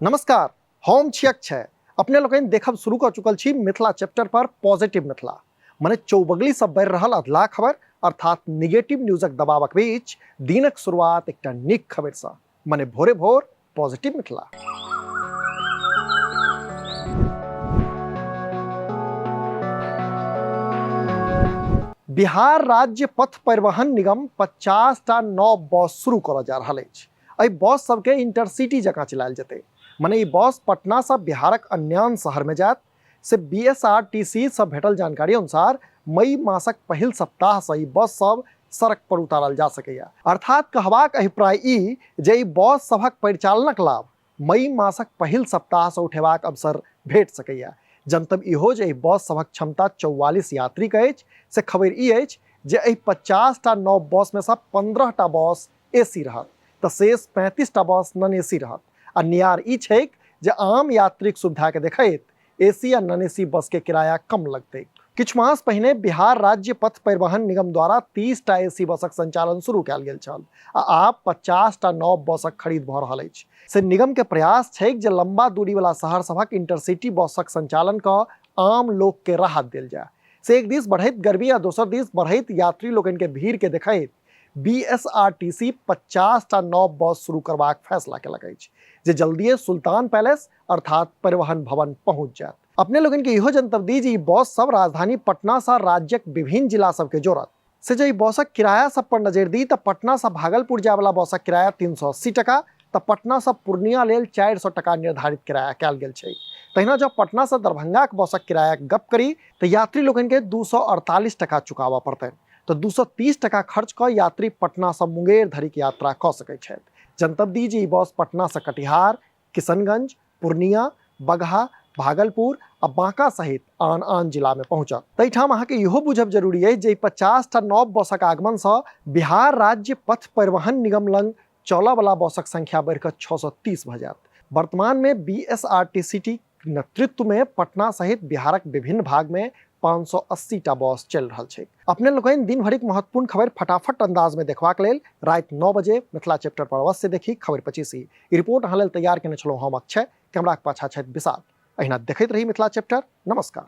नमस्कार, हम छी अक्षय। अपने लोकनि देखब शुरू कऽ चुकल छी मिथिला चैप्टर पर पॉजिटिव मिथिला, मने चौबगली सँ बढ़ि रहल अधलाह खबर अर्थात निगेटिव न्यूजक दबावक बीच दिनक शुरुआत एकटा नीक खबर सँ, मने भोरे भोर पॉजिटिव मिथिला। बिहार राज्य पथ परिवहन निगम 50 टा नव बस शुरू करऽ जा रहल अछि। एहि बस सबके इंटरसिटी जकाँ चलायल जेतै, मने ई बस पटना सँ बिहारक अन्यान्य शहर में जायत। से बीएसआरटीसी सँ भेटल जानकारी अनुसार मई मासक पहिल सप्ताह सँ ई बस सब सड़क पर उतारल जा सकैए। अर्थात कहबाक अभिप्राय ई जे ई बस सभक परिचालनक लाभ मई मासक पहिल सप्ताह सँ उठेबाक अवसर भेट सकैए। जनतब इहो जे एहि बस सभक क्षमता 44 यात्रीक अछि। से खबरि ई अछि जे एहि 50 टा नव बस में सँ 15 टा बस एसी रहत तऽ शेष 35 टा बस नॉन एसी रहत। आ नियार ई छैक जे आम यात्रीक सुविधाके देखैत एसी आ नॉन एसी बस के किराया कम लगतै। किछु मास पहिने बिहार राज्य पथ परिवहन निगम द्वारा 30 टा एसी बसक संचालन शुरू कयल गेल छल आ आब 50 टा नव बसक खरीद भऽ रहल अछि। से निगम के प्रयास छैक जे लंबा दूरी वाला शहर सभक इंटरसिटी बसक संचालन कऽ आम लोक के राहत देल जाय। से एक दिस बढ़ैत गर्मी आ दोसर दिस बढ़ैत यात्री लोकनि के भीड़ के देखैत बीएसआरटीसी 50 टा नव बस शुरू करबाक फैसला केलक अछि, जे जल्दिए सुल्तान पैलेस अर्थात परिवहन भवन पहुंच जायत। अपने लोगन के इहो जनतब दी जे ई बस सब राजधानी पटना सँ राज्यक विभिन्न जिला सबके जोड़त। से जे ई बसक किराया सब पर नजरि दी तऽ पटना सँ भागलपुर जाय वाला बसक किराया 380 टका तऽ पटना सँ पूर्णिया लेल 400 टका निर्धारित किराया कयल गेल छै। तहिना जँ पटना सँ दरभंगाक बसक किरायाक गप करी तऽ यात्री लोकनि के 248 टका चुकाबऽ पड़तनि, तऽ 230 टका खर्च कऽ यात्री पटना सँ मुंगेर धरिक यात्रा कऽ सकैत छथि। जनतब दी जे ई बस पटना सँ कटिहार, किशनगंज, पूर्णिया, बगहा, भागलपुर आ बांका सहित आन आन जिला में पहुंचत। तैठाम अहाँके इहो बुझब जरूरी अछि जे ई 50 टा नव बसक आगमन सँ बिहार राज्य पथ परिवहन निगम लग चलऽ वाला बसक संख्या बढ़ि कऽ 630 भऽ जायत। वर्तमान में बीएसआरटीसी नेतृत्व में पटना सहित बिहारक विभिन्न भाग में 580 टा बस चलि रहल छै। अपने लोकनि दिन भरिक महत्वपूर्ण खबर फटाफट अंदाज में देखबाक लेल राति 9 बजे मिथिला चैप्टर पर अवश्य देखी खबर 25। ई रिपोर्ट अहाँ लेल तैयार केने छलहुँ हम अक्षय, कैमराक पाछा छथि विशाल। अहिना देखैत रही मिथिला चैप्टर। नमस्कार।